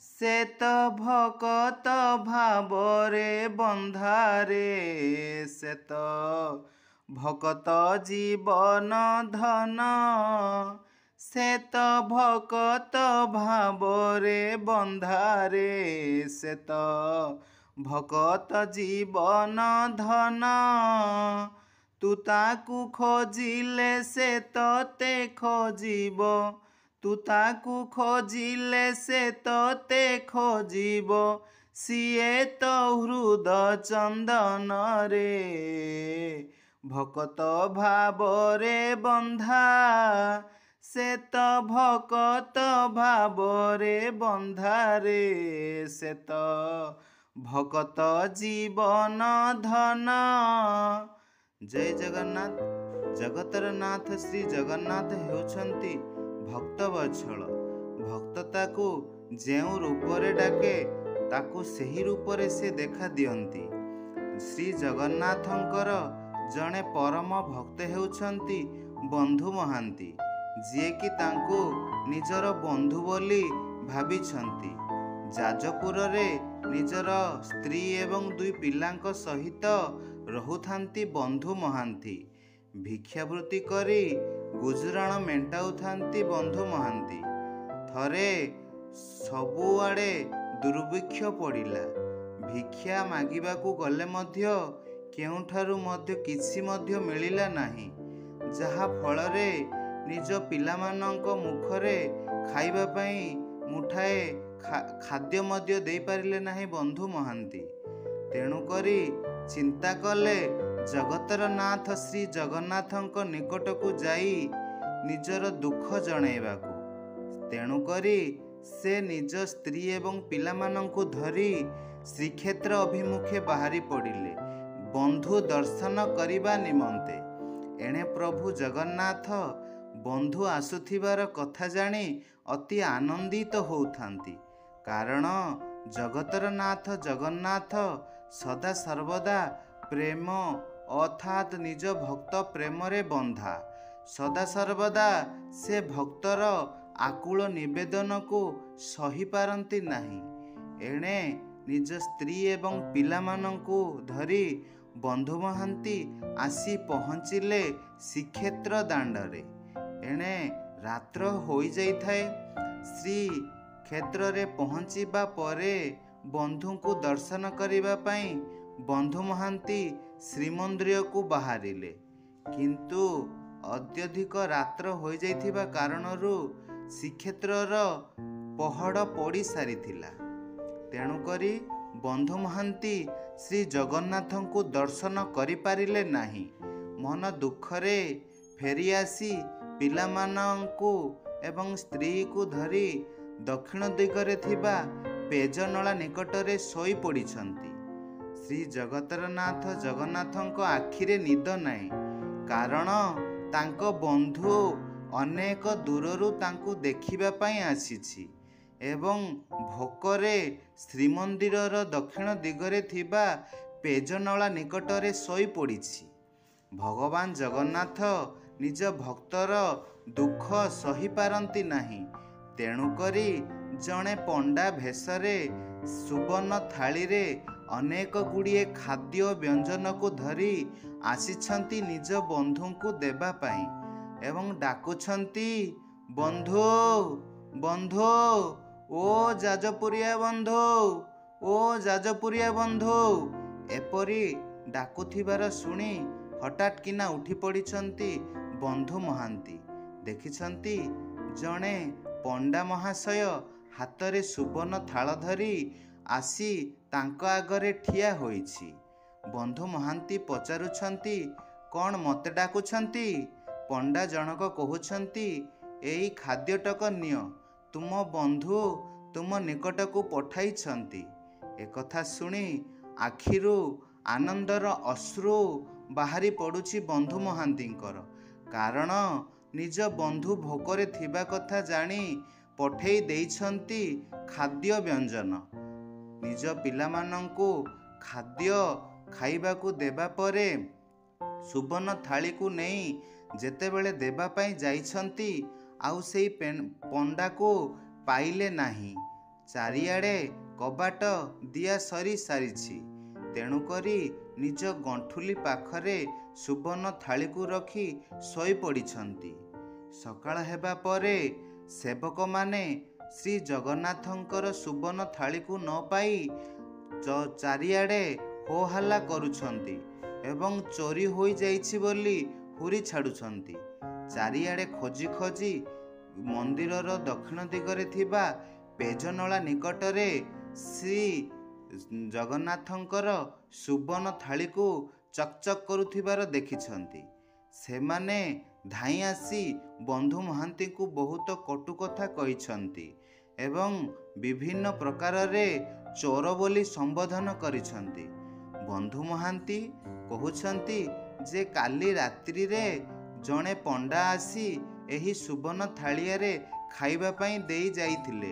ସେ ତ ଭକତ ଭାବରେ ବନ୍ଧାରେ, ସେ ତ ଭକତ ଜୀବନ ଧନ। ସେ ତ ଭକତ ଭାବରେ ବନ୍ଧାରେ, ସେ ତ ଭକତ ଜୀବନ ଧନ। ତୁ ତାକୁ ଖୋଜିଲେ ସେ ତତେ ଖୋଜିବ, ତୁ ତାକୁ ଖୋଜିଲେ ସେ ତତେ ଖୋଜିବ, ସିଏ ତ ହୃଦ ଚନ୍ଦନରେ। ଭକତ ଭାବରେ ବନ୍ଧା, ସେ ତ ଭକତ ଭାବରେ ବନ୍ଧାରେ, ସେ ତ ଭକତ ଜୀବନ ଧନ। ଜୟ ଜଗନ୍ନାଥ। ଜଗତର ନାଥ ଶ୍ରୀ ଜଗନ୍ନାଥ ହେଉଛନ୍ତି ଭକ୍ତବତ୍ସଳ। ଭକ୍ତ ତାକୁ ଯେଉଁ ରୂପରେ ଡାକେ, ତାକୁ ସେହି ରୂପରେ ସେ ଦେଖା ଦିଅନ୍ତି। ଶ୍ରୀ ଜଗନ୍ନାଥଙ୍କର ଜଣେ ପରମ ଭକ୍ତ ହେଉଛନ୍ତି ବନ୍ଧୁ ମହାନ୍ତି, ଯିଏକି ତାଙ୍କୁ ନିଜର ବନ୍ଧୁ ବୋଲି ଭାବିଛନ୍ତି। ଯାଜପୁରରେ ନିଜର ସ୍ତ୍ରୀ ଏବଂ ଦୁଇ ପିଲାଙ୍କ ସହିତ ରହୁଥାନ୍ତି ବନ୍ଧୁ ମହାନ୍ତି। ଭିକ୍ଷାବୃତ୍ତି କରି ଗୁଜୁରାଣ ମେଣ୍ଟାଉଥାନ୍ତି ବନ୍ଧୁ ମହାନ୍ତି। ଥରେ ସବୁଆଡ଼େ ଦୁର୍ଭିକ୍ଷ ପଡ଼ିଲା। ଭିକ୍ଷା ମାଗିବାକୁ ଗଲେ ମଧ୍ୟ କେଉଁଠାରୁ ମଧ୍ୟ କିଛି ମଧ୍ୟ ମିଳିଲା ନାହିଁ, ଯାହା ଫଳରେ ନିଜ ପିଲାମାନଙ୍କ ମୁଖରେ ଖାଇବା ପାଇଁ ମୁଠାଏ ଖାଦ୍ୟ ମଧ୍ୟ ଦେଇପାରିଲେ ନାହିଁ ବନ୍ଧୁ ମହାନ୍ତି। ତେଣୁକରି ଚିନ୍ତା କଲେ ଜଗତର ନାଥ ଶ୍ରୀ ଜଗନ୍ନାଥଙ୍କ ନିକଟକୁ ଯାଇ ନିଜର ଦୁଃଖ ଜଣାଇବାକୁ। ତେଣୁକରି ସେ ନିଜ ସ୍ତ୍ରୀ ଏବଂ ପିଲାମାନଙ୍କୁ ଧରି ଶ୍ରୀକ୍ଷେତ୍ର ଅଭିମୁଖେ ବାହାରି ପଡ଼ିଲେ ବନ୍ଧୁ ଦର୍ଶନ କରିବା ନିମନ୍ତେ। ଏଣେ ପ୍ରଭୁ ଜଗନ୍ନାଥ ବନ୍ଧୁ ଆସୁଥିବାର କଥା ଜାଣି ଅତି ଆନନ୍ଦିତ ହେଉଥାନ୍ତି, କାରଣ ଜଗତର ନାଥ ଜଗନ୍ନାଥ ସଦା ସର୍ବଦା ପ୍ରେମ, ଅର୍ଥାତ୍ ନିଜ ଭକ୍ତ ପ୍ରେମରେ ବନ୍ଧା। ସଦାସର୍ବଦା ସେ ଭକ୍ତର ଆକୁଳ ନିବେଦନକୁ ସହିପାରନ୍ତି ନାହିଁ। ଏଣେ ନିଜ ସ୍ତ୍ରୀ ଏବଂ ପିଲାମାନଙ୍କୁ ଧରି ବନ୍ଧୁ ମହାନ୍ତି ଆସି ପହଞ୍ଚିଲେ ଶ୍ରୀକ୍ଷେତ୍ର ଦାଣ୍ଡରେ। ଏଣେ ରାତ୍ର ହୋଇଯାଇଥାଏ। ଶ୍ରୀକ୍ଷେତ୍ରରେ ପହଞ୍ଚିବା ପରେ ବନ୍ଧୁଙ୍କୁ ଦର୍ଶନ କରିବା ପାଇଁ ବନ୍ଧୁ ମହାନ୍ତି ଶ୍ରୀମନ୍ଦିରକୁ ବାହାରିଲେ। କିନ୍ତୁ ଅତ୍ୟଧିକ ରାତ୍ର ହୋଇଯାଇଥିବା କାରଣରୁ ଶ୍ରୀକ୍ଷେତ୍ରର ପହଡ଼ ପଡ଼ି ସାରିଥିଲା। ତେଣୁକରି ବନ୍ଧୁ ମହାନ୍ତି ଶ୍ରୀ ଜଗନ୍ନାଥଙ୍କୁ ଦର୍ଶନ କରିପାରିଲେ ନାହିଁ। ମନ ଦୁଃଖରେ ଫେରିଆସି ପିଲାମାନଙ୍କୁ ଏବଂ ସ୍ତ୍ରୀକୁ ଧରି ଦକ୍ଷିଣ ଦିଗରେ ଥିବା ପେଜନଳା ନିକଟରେ ଶୋଇପଡ଼ିଛନ୍ତି। ଶ୍ରୀ ଜଗତର ନାଥ ଜଗନ୍ନାଥଙ୍କ ଆଖିରେ ନିଦ ନାହିଁ, କାରଣ ତାଙ୍କ ବନ୍ଧୁ ଅନେକ ଦୂରରୁ ତାଙ୍କୁ ଦେଖିବା ପାଇଁ ଆସିଛି ଏବଂ ଭୋକରେ ଶ୍ରୀମନ୍ଦିରର ଦକ୍ଷିଣ ଦିଗରେ ଥିବା ପେଜନଳା ନିକଟରେ ଶୋଇପଡ଼ିଛି। ଭଗବାନ ଜଗନ୍ନାଥ ନିଜ ଭକ୍ତର ଦୁଃଖ ସହିପାରନ୍ତି ନାହିଁ। ତେଣୁକରି ଜଣେ ପଣ୍ଡା ଭେଷରେ ସୁବର୍ଣ୍ଣ ଥାଳିରେ ଅନେକ ଗୁଡ଼ିଏ ଖାଦ୍ୟ ବ୍ୟଞ୍ଜନକୁ ଧରି ଆସିଛନ୍ତି ନିଜ ବନ୍ଧୁଙ୍କୁ ଦେବା ପାଇଁ ଏବଂ ଡାକୁଛନ୍ତି, ବନ୍ଧୁ, ବନ୍ଧୁ, ଓ ଯାଜପୁରିଆ ବନ୍ଧୁ, ଓ ଯାଜପୁରିଆ ବନ୍ଧୁ। ଏପରି ଡାକୁଥିବାର ଶୁଣି ହଠାତ୍ କିନା ଉଠି ପଡ଼ିଛନ୍ତି ବନ୍ଧୁ ମହାନ୍ତି। ଦେଖିଛନ୍ତି ଜଣେ ପଣ୍ଡା ମହାଶୟ ହାତରେ ସୁବର୍ଣ୍ଣ ଥାଳ ଧରି ଆସି ତାଙ୍କ ଆଗରେ ଠିଆ ହୋଇଛି। ବନ୍ଧୁ ମହାନ୍ତି ପଚାରୁଛନ୍ତି, କ'ଣ ମୋତେ ଡାକୁଛନ୍ତି? ପଣ୍ଡା ଜଣକ କହୁଛନ୍ତି, ଏଇ ଖାଦ୍ୟଟକ ନିଅ, ତୁମ ବନ୍ଧୁ ତୁମ ନିକଟକୁ ପଠାଇଛନ୍ତି। ଏକଥା ଶୁଣି ଆଖିରୁ ଆନନ୍ଦର ଅଶ୍ରୁ ବାହାରି ପଡ଼ୁଛି ବନ୍ଧୁ ମହାନ୍ତିଙ୍କର, କାରଣ ନିଜ ବନ୍ଧୁ ଭୋକରେ ଥିବା କଥା ଜାଣି ପଠେଇ ଦେଇଛନ୍ତି ଖାଦ୍ୟ ବ୍ୟଞ୍ଜନ। ନିଜ ପିଲାମାନଙ୍କୁ ଖାଦ୍ୟ ଖାଇବାକୁ ଦେବା ପରେ ସୁବର୍ଣ୍ଣ ଥାଳିକୁ ନେଇ ଯେତେବେଳେ ଦେବା ପାଇଁ ଯାଇଛନ୍ତି, ଆଉ ସେଇ ପଣ୍ଡାକୁ ପାଇଲେ ନାହିଁ। ଚାରିଆଡ଼େ କବାଟ ଦିଆ ସରି ସାରିଛି। ତେଣୁକରି ନିଜ ଗଣ୍ଠୁଲି ପାଖରେ ସୁବର୍ଣ୍ଣ ଥାଳିକୁ ରଖି ଶୋଇପଡ଼ିଛନ୍ତି। ସକାଳ ହେବା ପରେ ସେବକମାନେ ଶ୍ରୀ ଜଗନ୍ନାଥଙ୍କର ସୁବର୍ଣ୍ଣ ଥାଳିକୁ ନ ପାଇ ଚାରିଆଡ଼େ ହୋହାଲ୍ଲା କରୁଛନ୍ତି ଏବଂ ଚୋରି ହୋଇଯାଇଛି ବୋଲି ହୁରି ଛାଡ଼ୁଛନ୍ତି। ଚାରିଆଡ଼େ ଖୋଜି ଖୋଜି ମନ୍ଦିରର ଦକ୍ଷିଣ ଦିଗରେ ଥିବା ପେଜନଳା ନିକଟରେ ଶ୍ରୀ ଜଗନ୍ନାଥଙ୍କର ସୁବର୍ଣ୍ଣ ଥାଳିକୁ ଚକଚକ୍ କରୁଥିବାର ଦେଖିଛନ୍ତି। ସେମାନେ ଧାଇଁ ଆସି ବନ୍ଧୁ ମହାନ୍ତିଙ୍କୁ ବହୁତ କଟୁ କଥା କହିଛନ୍ତି ଏବଂ ବିଭିନ୍ନ ପ୍ରକାରରେ ଚୋର ବୋଲି ସମ୍ବୋଧନ କରିଛନ୍ତି। ବନ୍ଧୁ ମହାନ୍ତି କହୁଛନ୍ତି ଯେ କାଲି ରାତ୍ରିରେ ଜଣେ ପଣ୍ଡା ଆସି ଏହି ସୁବର୍ଣ୍ଣ ଥାଳିଆରେ ଖାଇବା ପାଇଁ ଦେଇ ଯାଇଥିଲେ,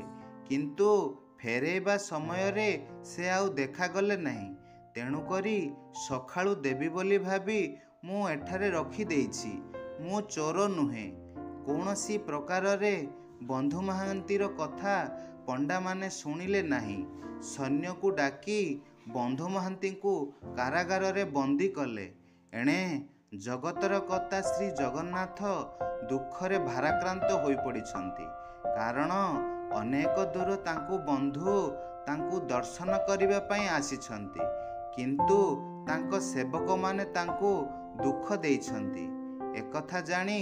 କିନ୍ତୁ ଫେରାଇବା ସମୟରେ ସେ ଆଉ ଦେଖାଗଲେ ନାହିଁ। ତେଣୁକରି ସକାଳୁ ଦେବି ବୋଲି ଭାବି ମୁଁ ଏଠାରେ ରଖିଦେଇଛି। ମୁଁ ଚୋର ନୁହେଁ। କୌଣସି ପ୍ରକାରରେ ବନ୍ଧୁ ମହାନ୍ତିର କଥା ପଣ୍ଡାମାନେ ଶୁଣିଲେ ନାହିଁ। ସୈନ୍ୟକୁ ଡାକି ବନ୍ଧୁ ମହାନ୍ତିଙ୍କୁ କାରାଗାରରେ ବନ୍ଦୀ କଲେ। ଏଣେ ଜଗତର କର୍ତ୍ତା ଶ୍ରୀ ଜଗନ୍ନାଥ ଦୁଃଖରେ ଭାରାକ୍ରାନ୍ତ ହୋଇପଡ଼ିଛନ୍ତି, କାରଣ ଅନେକ ଦୂର ତାଙ୍କୁ ବନ୍ଧୁ ତାଙ୍କୁ ଦର୍ଶନ କରିବା ପାଇଁ ଆସିଛନ୍ତି, କିନ୍ତୁ ତାଙ୍କ ସେବକମାନେ ତାଙ୍କୁ ଦୁଃଖ ଦେଇଛନ୍ତି। ଏକଥା ଜାଣି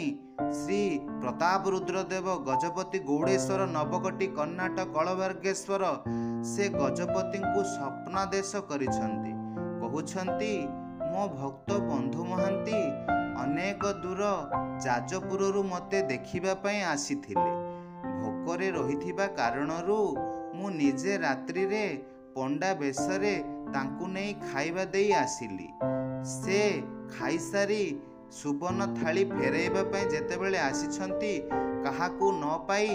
ଶ୍ରୀ ପ୍ରତାପ ରୁଦ୍ରଦେବ ଗଜପତି ଗୌଡ଼େଶ୍ୱର ନବକଟି କର୍ଣ୍ଣାଟ କଳବର୍ଗେଶ୍ୱର ସେ ଗଜପତିଙ୍କୁ ସ୍ୱପ୍ନାଦେଶ କରିଛନ୍ତି। କହୁଛନ୍ତି, ମୋ ଭକ୍ତ ବନ୍ଧୁ ମହାନ୍ତି ଅନେକ ଦୂର ଯାଜପୁରରୁ ମୋତେ ଦେଖିବା ପାଇଁ ଆସିଥିଲେ। ଭୋକରେ ରହିଥିବା କାରଣରୁ ମୁଁ ନିଜେ ରାତ୍ରିରେ ପଣ୍ଡା ବେଶରେ ତାଙ୍କୁ ନେଇ ଖାଇବା ଦେଇ ଆସିଲି। ସେ ଖାଇସାରି ସୁବର୍ଣ୍ଣ ଥାଳି ଫେରାଇବା ପାଇଁ ଯେତେବେଳେ ଆସିଛନ୍ତି, କାହାକୁ ନ ପାଇ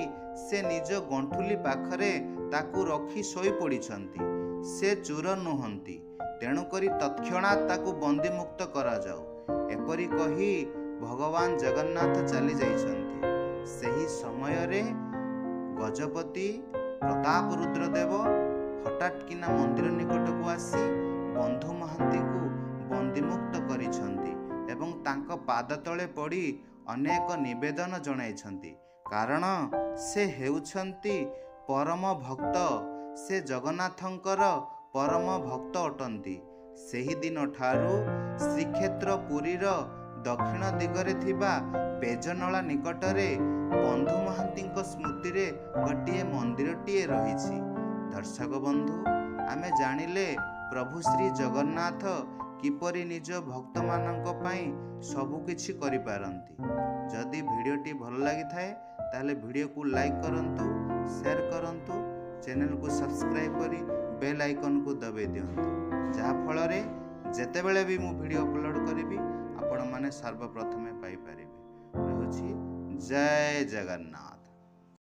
ସେ ନିଜ ଗଣ୍ଠୁଲି ପାଖରେ ତାକୁ ରଖି ଶୋଇପଡ଼ିଛନ୍ତି। ସେ ଚୋର ନୁହନ୍ତି, ତେଣୁକରି ତତ୍କ୍ଷଣାତ୍ ତାକୁ ବନ୍ଦୀମୁକ୍ତ କରାଯାଉ। ଏପରି କହି ଭଗବାନ ଜଗନ୍ନାଥ ଚାଲି ଯାଇଛନ୍ତି। ସେହି ସମୟରେ ଗଜପତି ପ୍ରତାପ ରୁଦ୍ରଦେବ ହଠାତ୍ କିନା ମନ୍ଦିର ନିକଟକୁ ଆସି ବନ୍ଧୁ ମହାନ୍ତିଙ୍କୁ ବନ୍ଦୀମୁକ୍ତ କରିଛନ୍ତି ଏବଂ ତାଙ୍କ ପାଦ ତଳେ ପଡ଼ି ଅନେକ ନିବେଦନ ଜଣାଇଛନ୍ତି, କାରଣ ସେ ହେଉଛନ୍ତି ପରମ ଭକ୍ତ। ସେ ଜଗନ୍ନାଥଙ୍କର ପରମ ଭକ୍ତ ଅଟନ୍ତି। ସେହିଦିନ ଠାରୁ ଶ୍ରୀକ୍ଷେତ୍ର ପୁରୀର ଦକ୍ଷିଣ ଦିଗରେ ଥିବା ପେଜନଳା ନିକଟରେ ବନ୍ଧୁ ମହାନ୍ତିଙ୍କ ସ୍ମୃତିରେ ଗୋଟିଏ ମନ୍ଦିରଟିଏ ରହିଛି। ଦର୍ଶକ ବନ୍ଧୁ, ଆମେ ଜାଣିଲେ ପ୍ରଭୁ ଶ୍ରୀ ଜଗନ୍ନାଥ କିପରି ନିଜ ଭକ୍ତମାନଙ୍କ ପାଇଁ ସବୁକିଛି କରିପାରନ୍ତି। ଯଦି ଭିଡ଼ିଓଟି ଭଲ ଲାଗିଥାଏ, ତାହେଲେ ଭିଡ଼ିଓକୁ ଲାଇକ୍ କରନ୍ତୁ, ସେୟାର କରନ୍ତୁ, ଚ୍ୟାନେଲକୁ ସବସ୍କ୍ରାଇବ୍ କରି ବେଲ୍ ଆଇକନ୍କୁ ଦବାଇ ଦିଅନ୍ତୁ, ଯାହାଫଳରେ ଯେତେବେଳେ ବି ମୁଁ ଭିଡ଼ିଓ ଅପଲୋଡ଼ କରିବି ଆପଣମାନେ ସର୍ବପ୍ରଥମେ ପାଇପାରିବେ। ରହୁଛି, ଜୟ ଜଗନ୍ନାଥ।